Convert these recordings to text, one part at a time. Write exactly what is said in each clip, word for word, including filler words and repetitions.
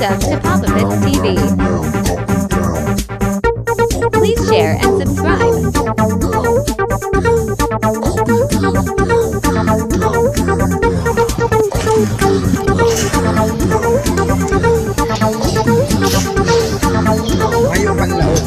Welcome to Papa Pits T V. Please share and subscribe. Mayo panlaog.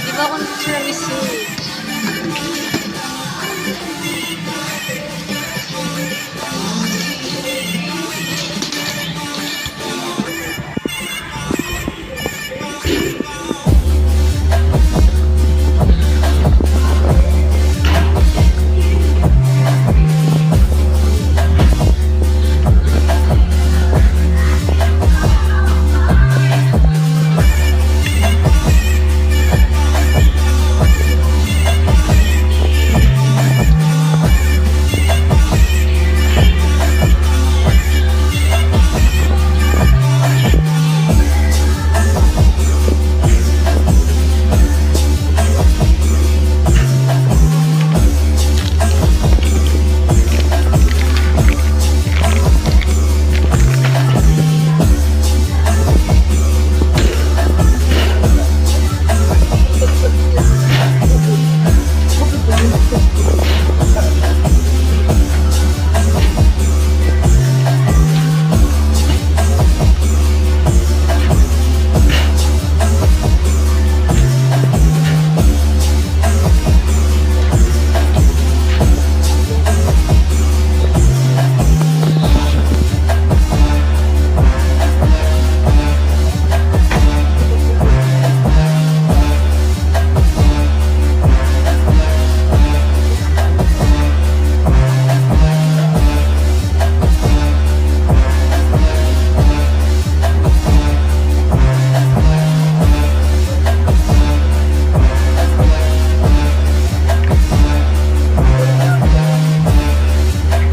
Di ba akong tiramisu?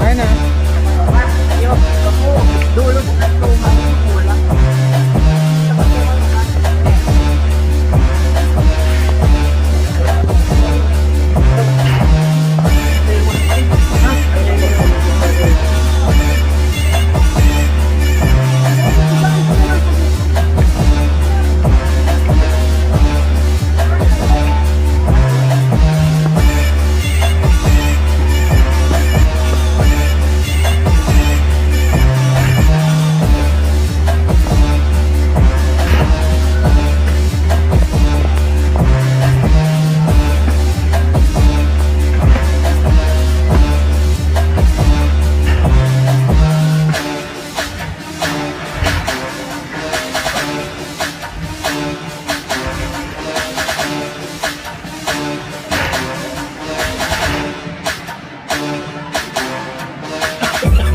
Ay na.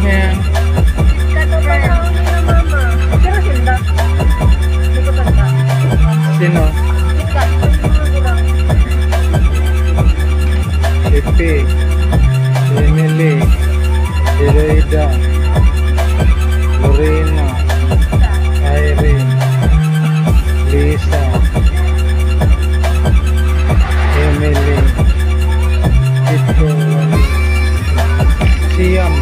Ayan. Sino? Epi, Emily, Zinaida, Lorena, Irene, Lisa, Emily, Tito, Siam.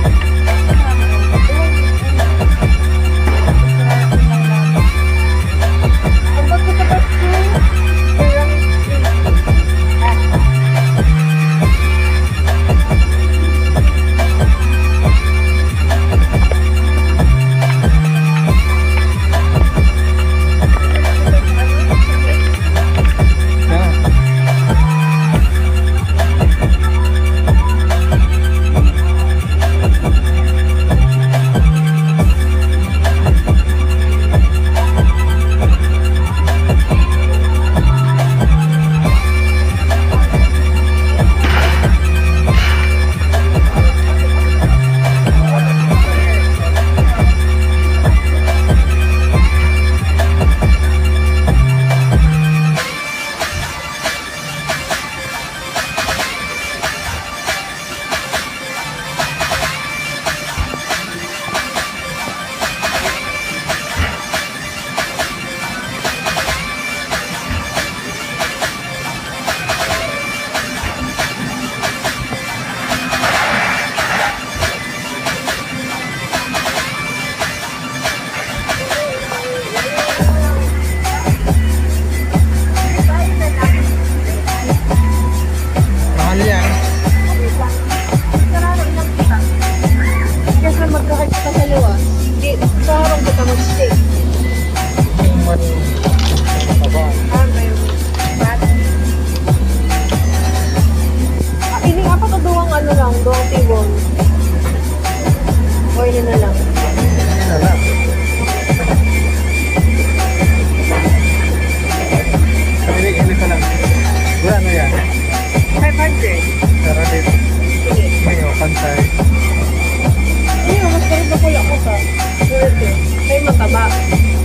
Ay, mataba.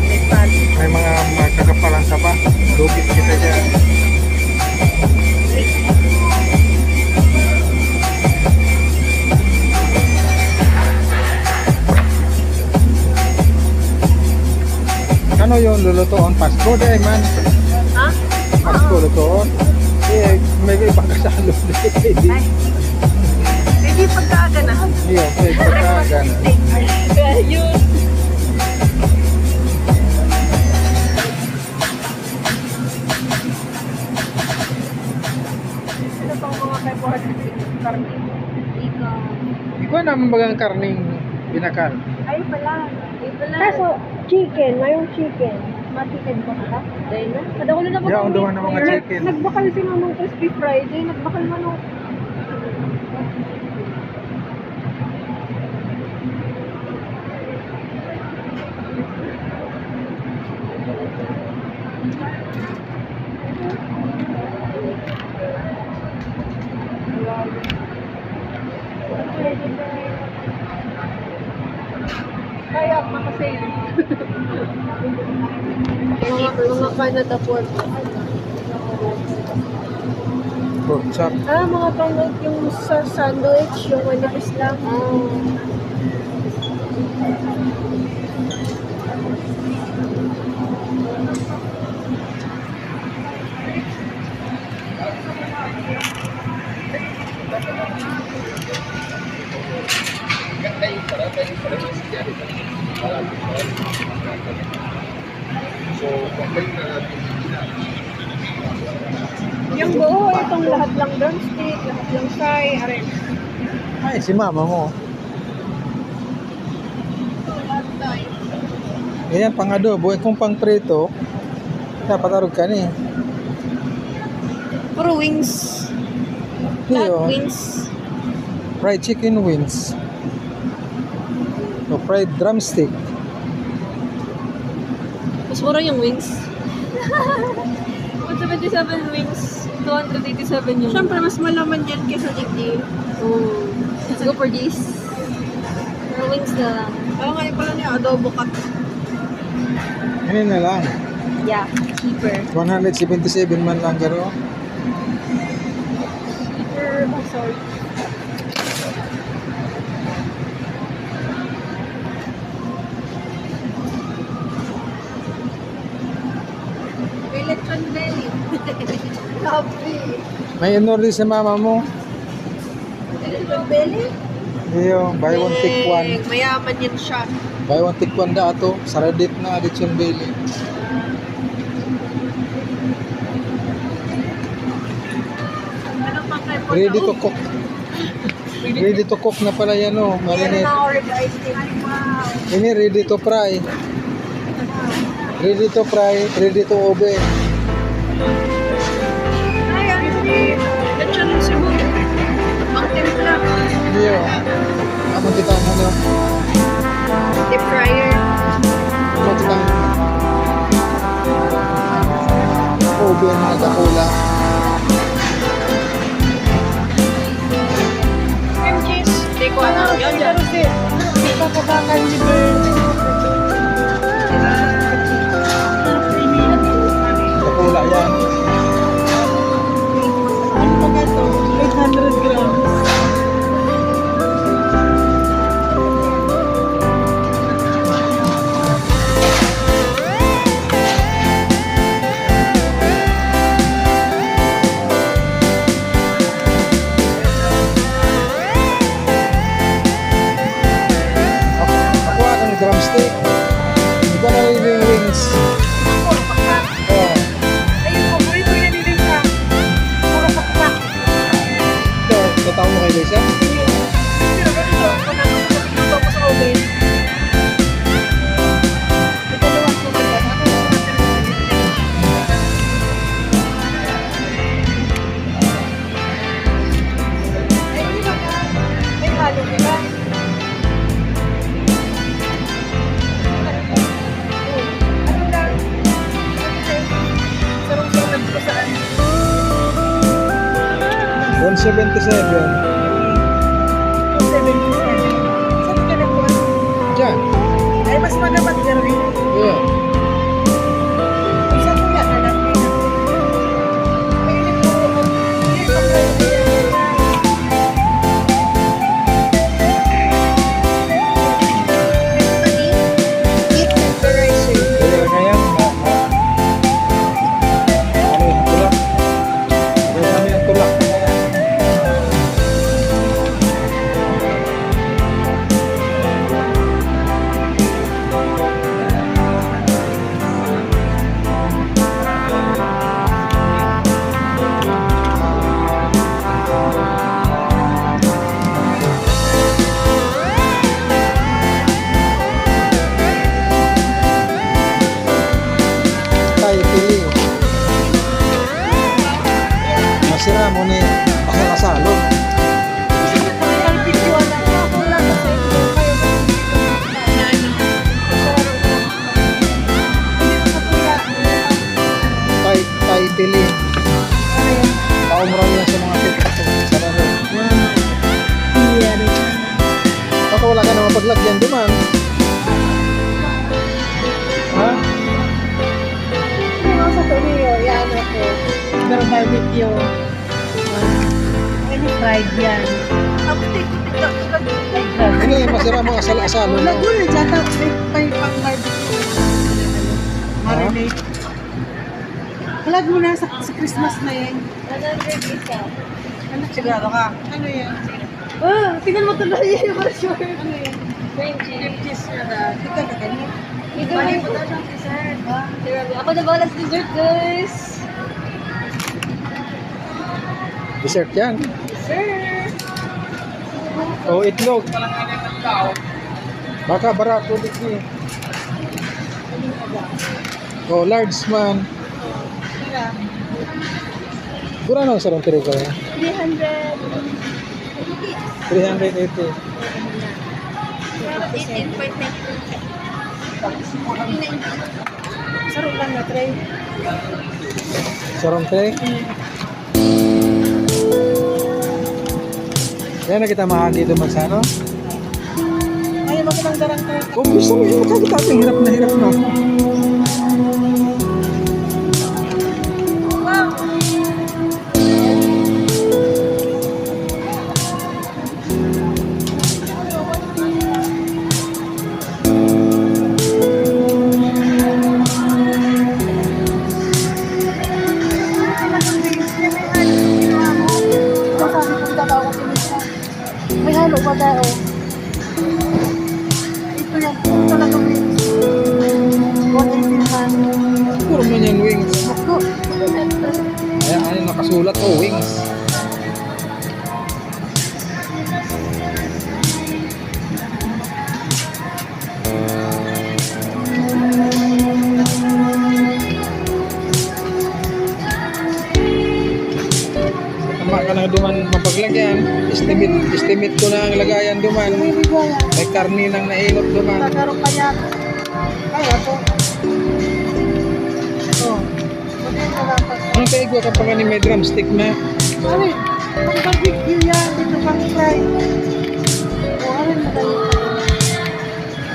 May fat. May mga magkakapalan sa ba? Lugit kita dyan. Ano yung lulutuon? Pasko, di man. Ha? Pasko, lutuon. Eh, may iba kasalo. Ay. Hindi pagkaaga na. Iyo, may pagkaaga na. Kaya yun. Ano pang mga kaibahan? Karne. Ikaw. Ikaw naman bagang karning binakal. Ay, pala. Ay, pala. Kaso, chicken, mayong chicken. Chicken ba ka? Dahil na. Kada ulo na ba? Yaon duman ang mga chicken. Nagbakal si Mamang Crispy Friday, nagbakal manok. Kaya, makasale. Mga, mga Canada pork. Pork chop. Ah, mga panood yung sa sandwich, yung manipis lang. Ah. Yung buo, itong lahat lang drumstick, lahat lang thigh, aray. Ay, si mama mo. Ayan, pang adobo. Eh, kung pang prito, dapat arog ka ni. Puro wings. Iyo. Lahat wings. Fried chicken wings. O fried drumstick. Mas mura yung wings. One seventy-seven wings, two hundred eighty-seven yung... Siyempre, mas malaman yan kaysa digdi. Oh. Let's go for this. Pero wings na lang. Oo nga, yung pala niya, adobo cut. Ano na lang? Yeah, cheaper. One hundred seventy-seven man lang, garo. Cheaper, oh, sorry. May lechon belly. Grabe. May in-order si mama mo. May lechon belly? Iyo, buy one, take one. Eh, mayaman yan siya. Buy one, take one da ato. Saradit na, lechon belly. Ano pang ready to cook. Ready to cook na pala yan, oh. Marinate. Meron na ako ribeye steak. Wow. Ini ready to fry. Ready to fry, ready to oven. Ay, ano ni? Lechon Cebu. Ang timpla. Iyo. Ano kita, ano? Deep fryer. Ano kita? Oven na dakula. Hindi ko alam. Yan, yan. Ipapabakal ni Bern. Dakula yan. Ano pa ka to? Eight hundred grams. Ako, ako ang drumstick. Ikaw na lang yung wings. Oh. Ayun, paborito niya dito sa mga pakpak. Ito, tatawa mo kay Lisa? Pero ganito, pag ano, pag ito, tapos oven. Ito, luwas ko, pag ano, ay, halo, di ba? Ano lang? Sarong-sarong ko saan? One seventy-seven. One seventy-seven. Saan ka nagkuha? Diyan. Ay, mas magapat dyan. Lagyan duman. Ha? Ano sa to niyo? Yan ako. Pero barbecue. Ah, ini fried yan. Tapos tikot-tikot lang. Ay, grabe. Ano yung masarap mga asal-asal, no? Lagyan na dyan, tapos may, may pang barbecue. Marinate. Palag mo na sa, sa Christmas na yan. Ano, sigurado ka? Ano yan? Ah, tingnan mo tuloy yung brochure. Ano yan? Cream cheese. Cream cheese na na. Ikaw na ganyan. Ikaw na yung dessert. Ah. Grabe. Ako na bahala sa dessert, guys. Dessert yan. Dessert. O, itlog. Baka barato, di. O, large man. Pura na ang sarong tiro kaya? Three hundred. Three hundred eighty. Eighteen point nine. Sarong lang na tray. Sarong tray? Yan na kita mahagi duman sa ano? Ayaw mo kitang darang ko. Kung gusto mo yun, makakita natin, hirap na hirap na ako. Wow! May halo pa tayo. Ito yan. Ito talaga wings. One eighty naman. Puro man yan wings. Ako. Ayan, ano, nakasulat, oh, wings. Tama ka na duman mapaglagyan. Estimate, estimate ko na ang lagayan duman. May karne nang nailot duman. Nagkaroon pa yan. Ay, ako. Oh. Ano kayo, igwa ka pa nga ni may drumstick na? Pare, pang barbecue yan, dito pang fry. O, ano na kayo?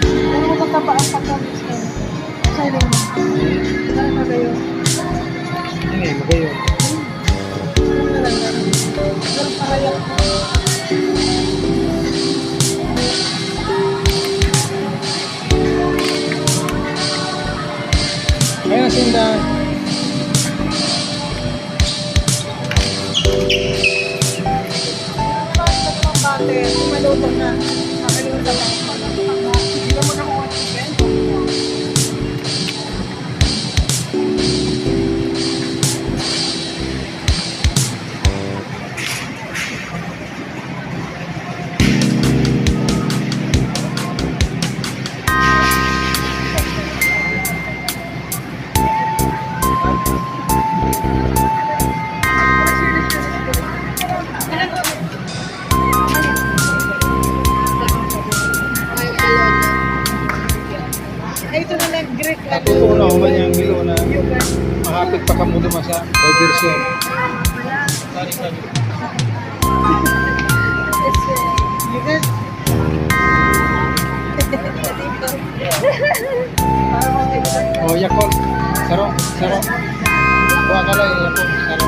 Pero mataba ang pagkamis ko. Sa'yo lang. Ano na kayo? Ano yung magayon? Ano na lang yan? Pero paraya. Ayan, sinda. Maluto na. Makalimutan na. Hindi mo na kung ano. Ay, ito na lang, Greek, ano, Ako na, human yung bilo na yogurt. Mahapit pa kamo duman sa diversion. Sorry, sorry. Yogurt. Oh, Yakult. Saro, saro. Kuha ka lang, Yakult. Saro.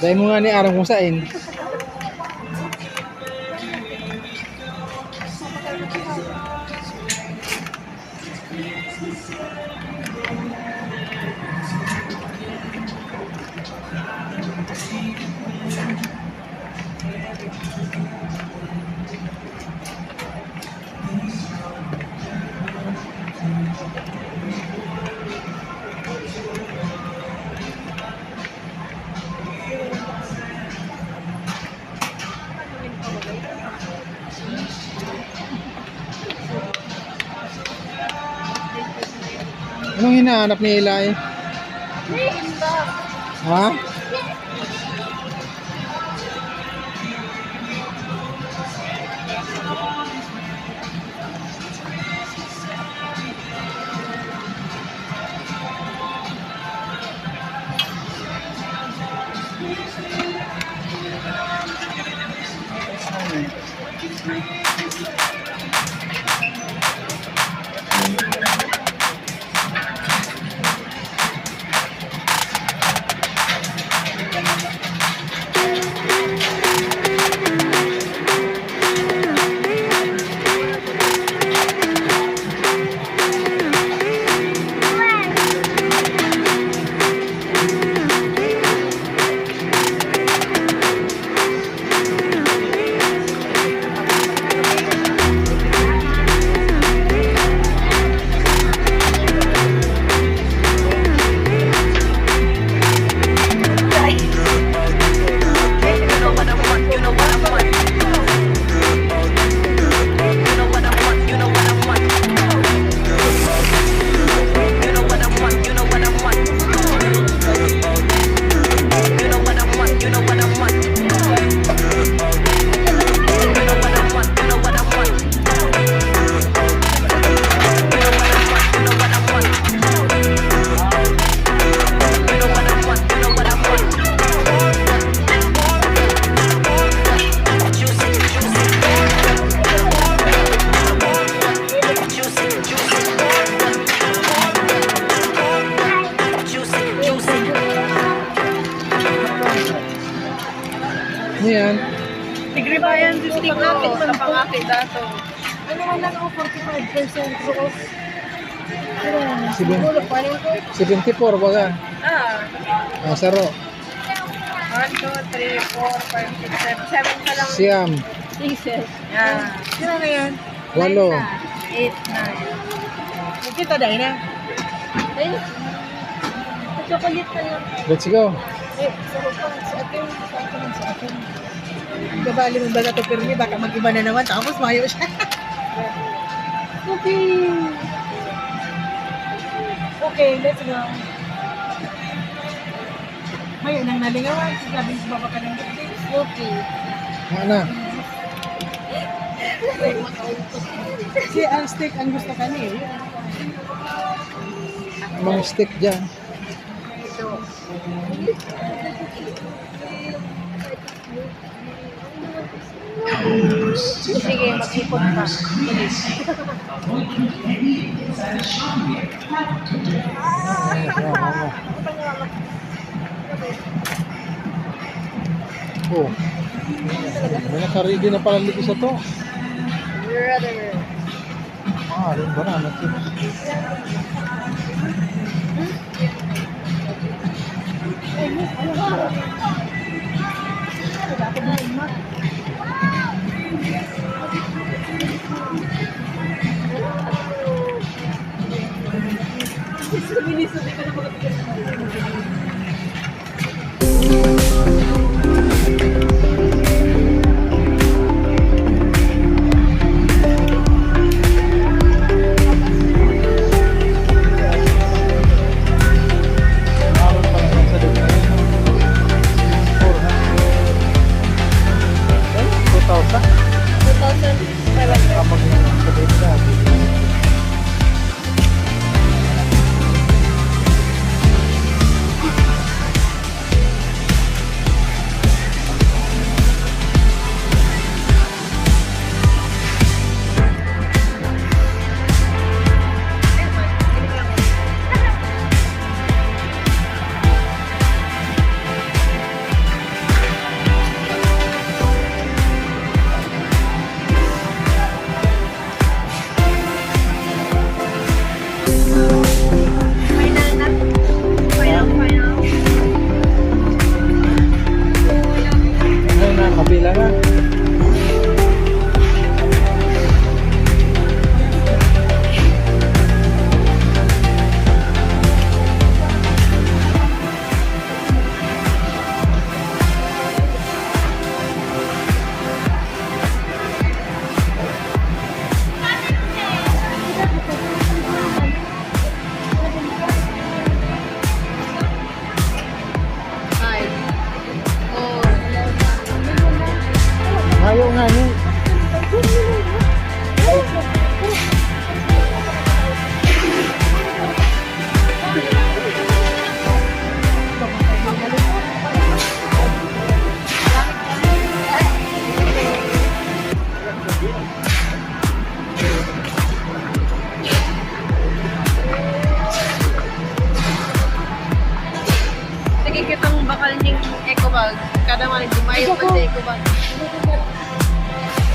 Dai mo ngani aram kung saen. Anong hinahanap ni Eli? Ha? Ano yan? Tigre ba yan? Fifty ko. Pangakit man po. Pangakit dato. Ano man lang ako, forty-five percent off. Pero, Seven-, siguro pa rin ko. Seventy-four baga. Ah. Ah, saro. One, two, three, four, five, six, seven. Seven pa lang. Siyam. Sixes. Yan. Sino na yan? Walo. Eight, nine. Nagkita dahil na. Ayun. Chocolate pa lang. Let's go. Eh, sa ko pa, sa akin, sa akin, sa akin. Babali mo ba na to, Pirmi? Baka mag-iba na naman, tapos mayo siya. Okay. Okay, let's go. Mayo nang nalingawan, si Gabin sa baba ka ng building. Okay. Nga na. Si ang steak ang gusto ka niya. Mga steak dyan. Sige, mag-ipon pa. Oh. May nakaredy na pala dito sa to. Brother. Ah, rin ba na? Ano to? Two thousand? Two thousand five hundred.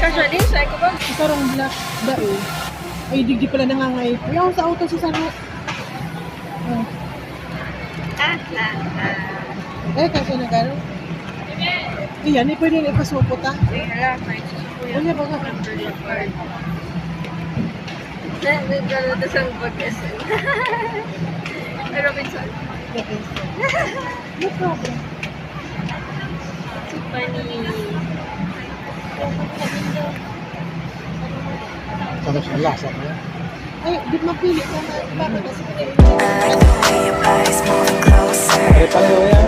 Casually, sa ko ba? Ikaw rong black, dai. Ay, digdi pala nangangay. Ayaw sa auto si Saro. Oh. Ah, ah, ah. Eh, kaso na gano'n? Iyan, eh, pwede na ipasuko ta. Sige na lang, may susuko yan. Unya, baga. Eh, may gano'n na sa pag-S M. Pero minsan. Okay. No problem. Funny. Tapos ang lasa niya. Ay, di mapili ka na. Bakit kasi pinili ka? Pare-pareho yan.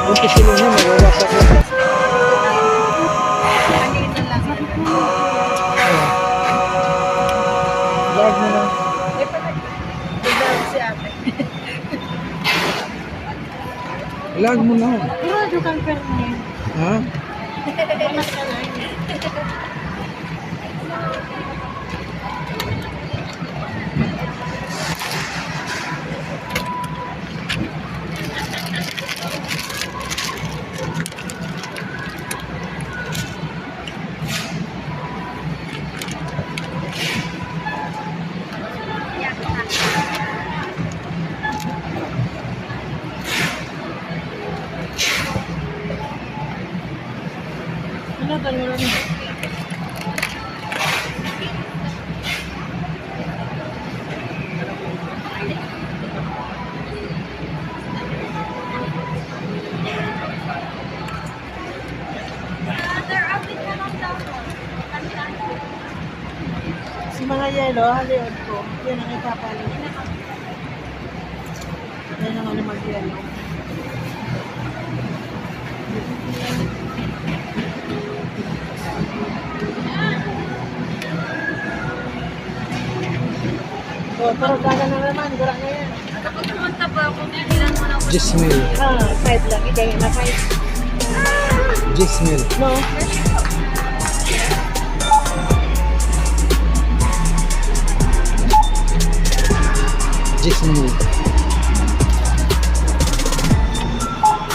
Ang kisiling niya, may oras ako. Vlog mo na. Vlog mo na. Sigurado kang permi. Ha? Ano, dalawa na. Si mga yelo, halion ko. Yan ang ipapalo. Yan ang ano, mag-yelo. So, pero daga na naman, gura na yan. Kapag pumunta po ako, bibilan mo na po. Diyes mil. Ah, five lang, ibigay na five. Diyes mil. No? Diyes mil.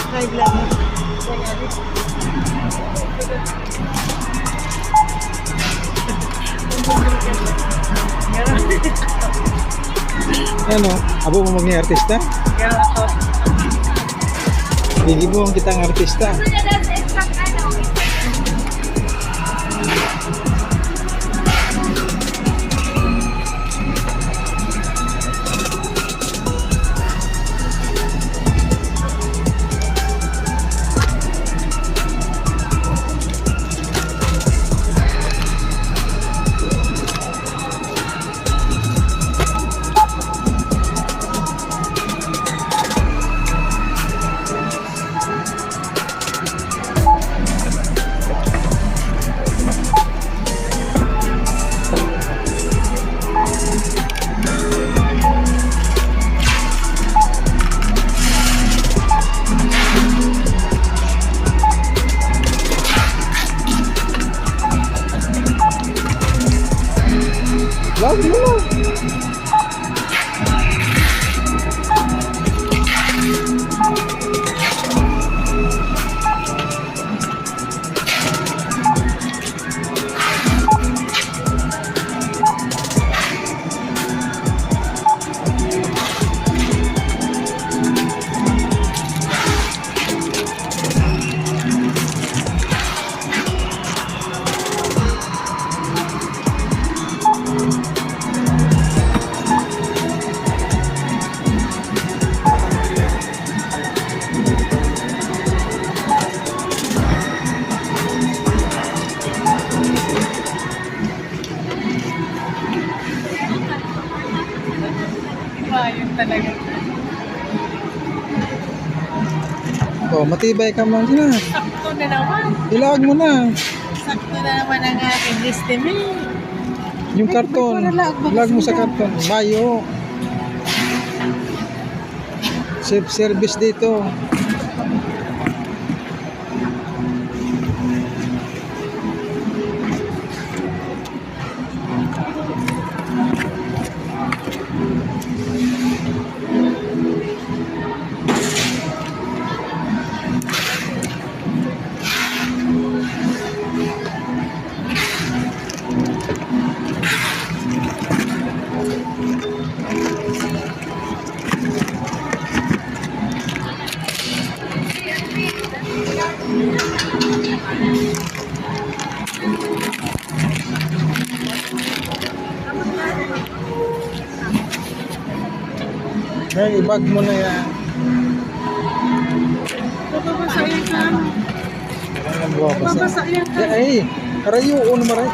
Five lang. Ano? Abo mo maging artista? Gigibuhon kita ang artista. Matibay ka man na. Sakto na naman. Ilaag mo na. Sakto na naman ang aking estimate. Yung karton. Ilaag mo sa karton. Mayo. Self-service dito. Dahil i-bag mo na yan. Mababasa yan ka. Mababasa yan ka. Ay, karayo, o naman ay.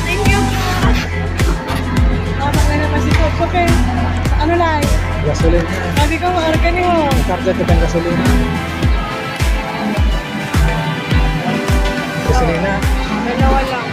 Thank you po. Tama na naman si Coco, Ken. Ano lang? Gasolina. Sabi ko, maarga niyo. Karga kitang gasolina. Gasolina. Dalawa lang.